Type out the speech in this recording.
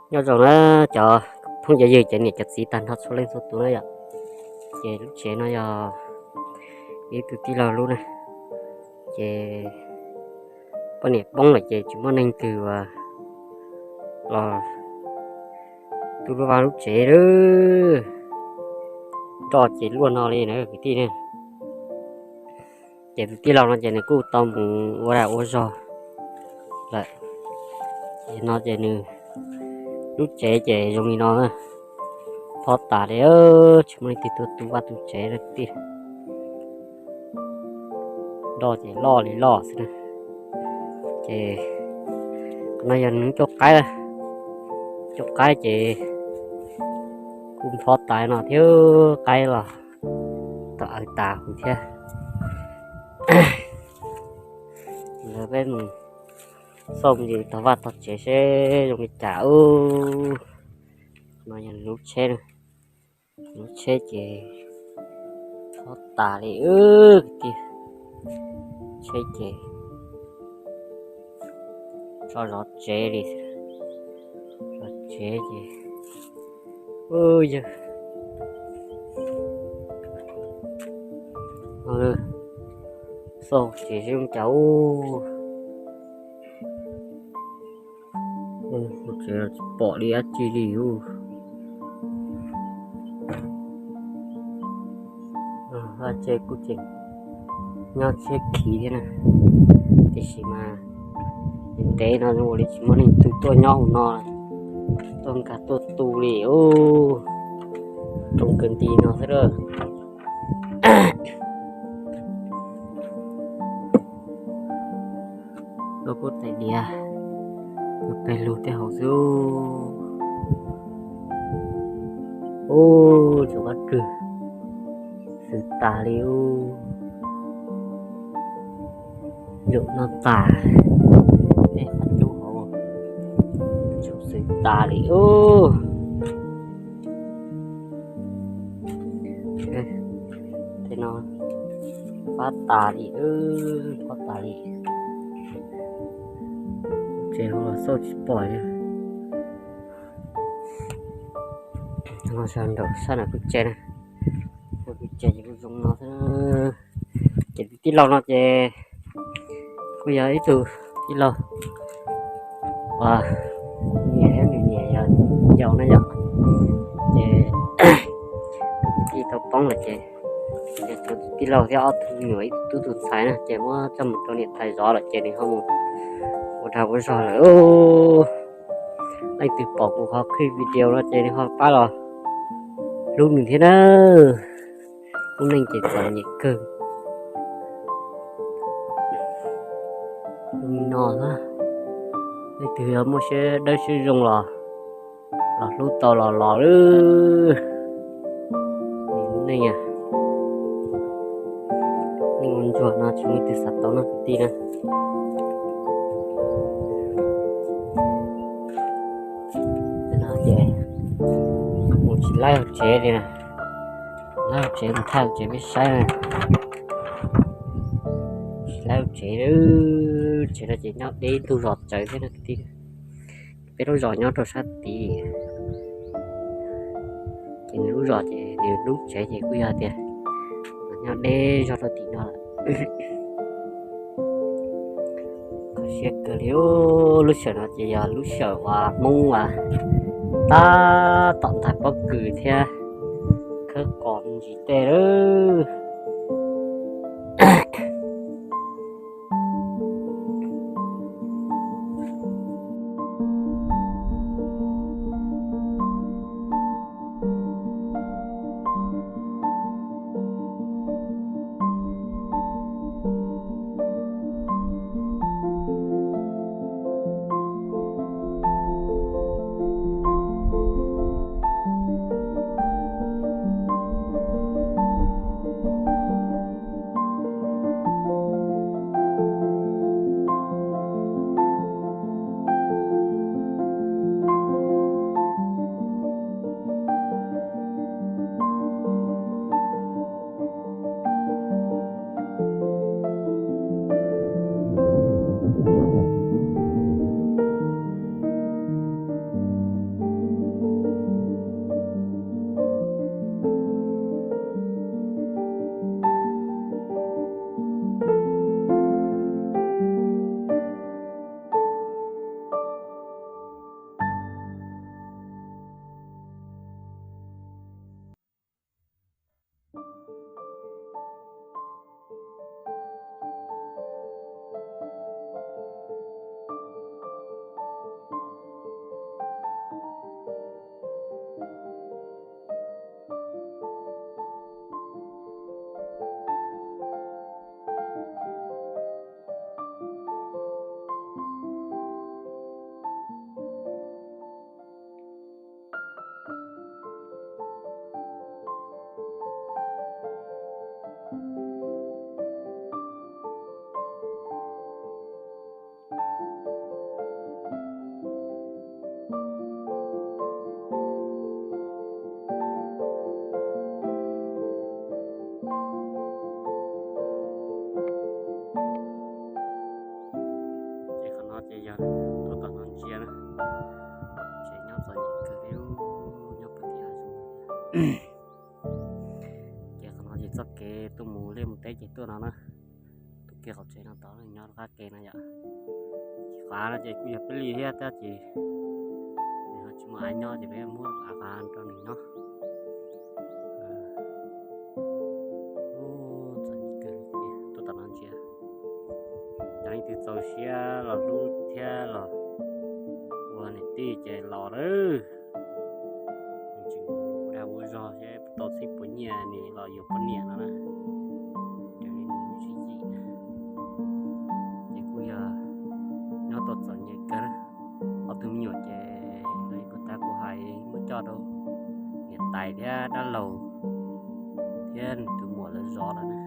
Nyob zoo na cov phooj cov ywg, cov niam cov txiv tag nrho txhua leej txhua tus na yom. Ces lub tsev no yog ib tug tij laug lub na. Ces poj niam poob lawm ces tsis muaj neeg twg uas los tu lub vaj lub tsev lawm. Roj ces luaj no li na kwv tij ne. Ces tus tij laug no ces nws kuj tau mus ua dag ua zog lawm. Ces no ces nws lub tsev ces zoo li no na, phob tas li, tsis muaj leej twg tuaj tu vaj tu tsev lawm kwv tij. Roj ces loj li loj xwb na. Ces qhov no yog nws coj qaib, coj qaib ces kuj phob tas no thiab, qaib los tau aws tas huv thiab. Lawv peb mus xauj mus ntsis tog vaj tog tsev seb zoo li cas ub. No yog lub tsheb, lub tsheb ces phob tas li kwv tij. Tsheb ces tso zov tsev li, zov tsev ces yawg xauj tsev zoo cas ub. Tsev tsis pom li dab tsi li ub. Vaj tse kuj tseem nyob tsheb khiv thiab na, tiam sis mas ntev no zoo ua li tsis muaj neeg twg tuaj nyob hauv no, tuaj nkag tuaj tu li ub. Rooj kawg nti no xwb lawm. Lub kuj tais diav, peg lug tej hauv xwb. Ub, tsuas qab rwg xwb tas li ub. Ncaum no tas, tej qhov cub hauv tsuas xwb tas li ub. Tej no pab tas li, pab tas li. Tsev hauv los xauj tsis pom li. Ho sawv nraum sab nram kuv tsev na, kuv tsev ces kuj zoo no xwb. Ces tus tij laug no ces kuj yog ib tug tij laug uas nyiam, nws nyiam yog yau na yom. Ces tij tau poob lawm ces tus tij laug thiab ob tug me nyuam ib tug tub tus ntxhais na ces muab coj mus rau niam tais zov lawm ces nws ho mus ua dag ua zog lawm. Leej twg pom kuv qhov clip video no ces nws ho pab los hlub nws thiab na. Lub neej ces txom nyem kawg. Li no, leej twg yog muaj siab dawb siab zoo los, los hlub tau los los lawm. Lub neej, neej ua ntsuag no tsis muaj leej twg xav tau no kwv tij na. Ces mus tsis laib hauv tsev li na, laib hauv tsev mus thaij hauv tsev peb saib na. Tsis laib hauv tsev, tsev no ces nyob deb ntug zos txawv thiab na kwv tij. Peb lub zos nyob rau sab tid, ces nws lub zos ces nws lub tsev ces kuj yog tias nyob deb zog rau tim no lawm. Kho siab kawg li, lub sij hawm no ces yog lub sij hawm uas Hmoob uas tab tom ntais pob kws thiab khawb qos me ntsis tej lawm. Ces yog tuaj tom no ntsia na, tsev nyob txom nyem kawg li, nyob puag tim hav zoov. Ces qhov no ces txoj kev tuaj mus liaj mus teb ces tuaj no na. Tuaj kiag qhov tsev no tod nyob rau qab ke no yom. Ces qhov av no ces kuj yog peb li thiab tab sis nws ho tsis muaj av nyob ces peb muab av rau nws nyob. Ub, txom nyem kawg li, tuaj tom no ntsia. Yog leej twg txaus siab los hlub thiab los ua niam tij ces los lawm. Nws tseem ua dag ua zog seb tau txheeb puas nyiaj nws los yuav poj niam no na. Raws li nws lub tswv yim na. Ces kuj yog nyob tau txom nyem kawg. Ob tug me nyuam ces los ib puag ta kuv hais muab coj rau niam tais thiab dab laug thiab nws tus muam lawv zov lawm na.